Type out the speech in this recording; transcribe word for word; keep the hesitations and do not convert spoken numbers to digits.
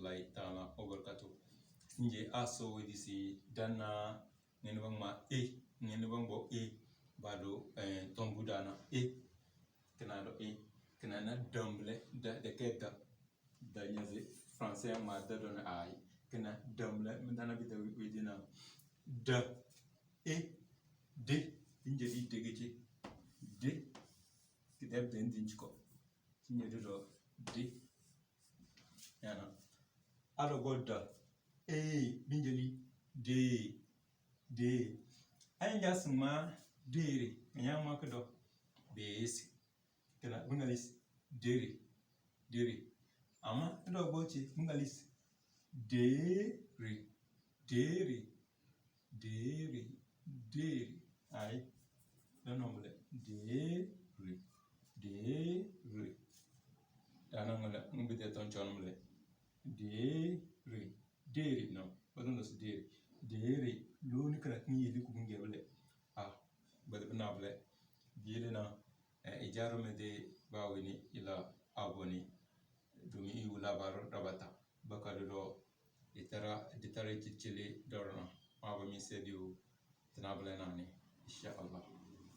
Allahi taala wa barakatuh. Sinje aso wedi si dana ngene bangma e, ngene bangbo e, bado, eh, tombu dana e. Kena do e, kena na damble da, da ke da. Da nyazi français ma da do na ai. Kena damble, mi dana bi da wi, wi dina. Da e, de, inje di degete. De, kidab de ndinchiko. Sinje do do, de. Yana. Ado go da. E, binjeli. De. De. Ayi nja sima dere. Nya ma kido. Besi. Kena bungalis. Dere. Dere. Ama ado go che bungalis. Dere. Dere. Dere, dere. Ai. Dana mule. Dere, dere. Dana mule. Ngbi de ton chon mule. Dere, dere. No. Badon dos dere. Dere. Loni kala kin yeli kubun gebele. Ah. Bada bina bele. Biyele na. Eh, ijaro me de ba weni ila aboni. Domin iwu labaru rabata. Bakadu do. Ditara, ditara cicili dorona. Ma ba mi sediu. Tinabule nani. Insha Allah.